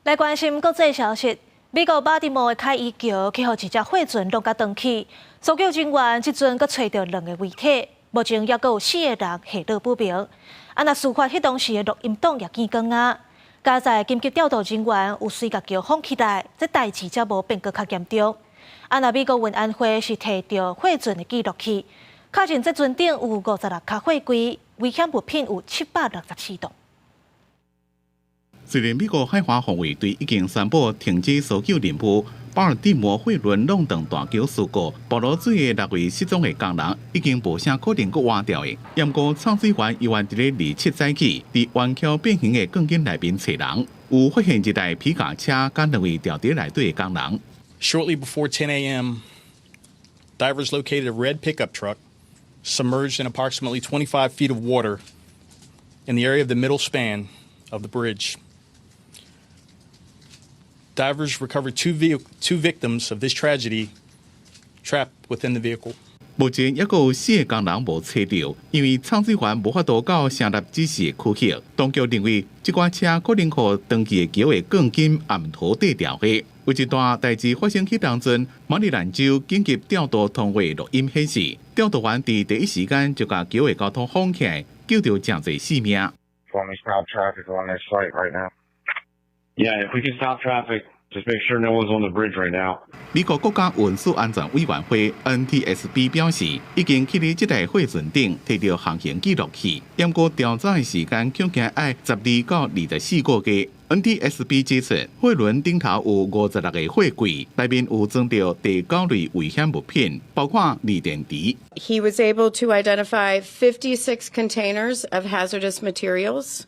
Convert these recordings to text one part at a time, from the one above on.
來關心國際消息，美國巴的摩的凱伊橋去予一隻貨船挵甲斷去，搜救人員這陣閣揣著兩個遺體，目前猶閣有四個人下落不明。啊，若事發彼當時的錄音檔也見光啊！佳哉緊急調度人員有隨共橋封起來，這代誌才無變閣較嚴重。啊，若美國運安會是提著貨船的記錄器，確認這船頂有56卡貨櫃，危險物品有764噸。雖然美國海華防衛隊已經宣布停止搜救任務，巴爾的摩貨輪挵斷大橋事故，暴落水的六位失蹤的工人已經無啥可能閣活著的。毋過潛水員猶原佇咧27早起，佇彎曲變形的鋼筋內面揣人，有發現一台皮卡車佮兩位牢佇內底的工人。 Shortly before 10 a.m., divers located a red pickup truck submerged in approximately 25 feet of water in the area of the middle span of the bridge. Divers recovered two victims of this tragedy trapped within the vehicle. 目前猶閣有四個工人無揣著，因為潛水員無法度到成立指示的區域。當局認為，這寡車可能予斷去的橋的鋼筋暗塗底掉的。有一段代誌發生彼當陣，馬里蘭州緊急調度通話錄音顯示，調度員佇第一時間就共橋的交通封起來，救著誠濟性命。 Stop traffic on this site right now. Yeah, if we can stop traffic, just make sure no one's on the bridge right now. 美國國家運輸安全委員會 NTSB 表示，已經去佇這台貨船頂提著航行記錄器，毋過調查的時間恐驚愛12到24個月。NTSB 指出，貨輪頂頭有56個貨櫃，內面有裝著第九類危險物品，包括鋰電池。 He was able to identify 56 containers of hazardous materials.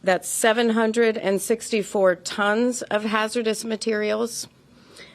That's 764 tons of hazardous materials,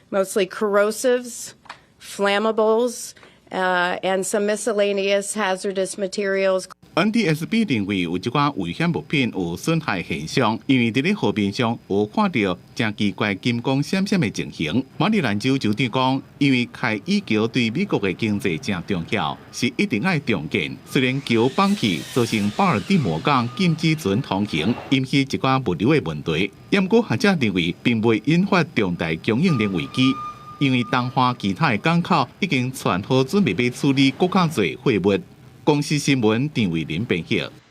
mostly corrosives, flammables, and some miscellaneous hazardous materials. NTSB 認為有一寡危險物品有損害現象，因為佇咧河面上有看著誠奇怪金光閃閃的情形。馬里蘭州州長講，因為凱伊橋對美國的經濟誠重要，是一定愛重建。雖然橋崩去，造成巴爾的摩港禁止船通行，引起一寡物流的問題。毋過學者認為，並未引發重大供應鏈危機，因為東岸其他的港口已經串好準備欲處理閣較濟貨物。公視新聞陳慧琳編譯。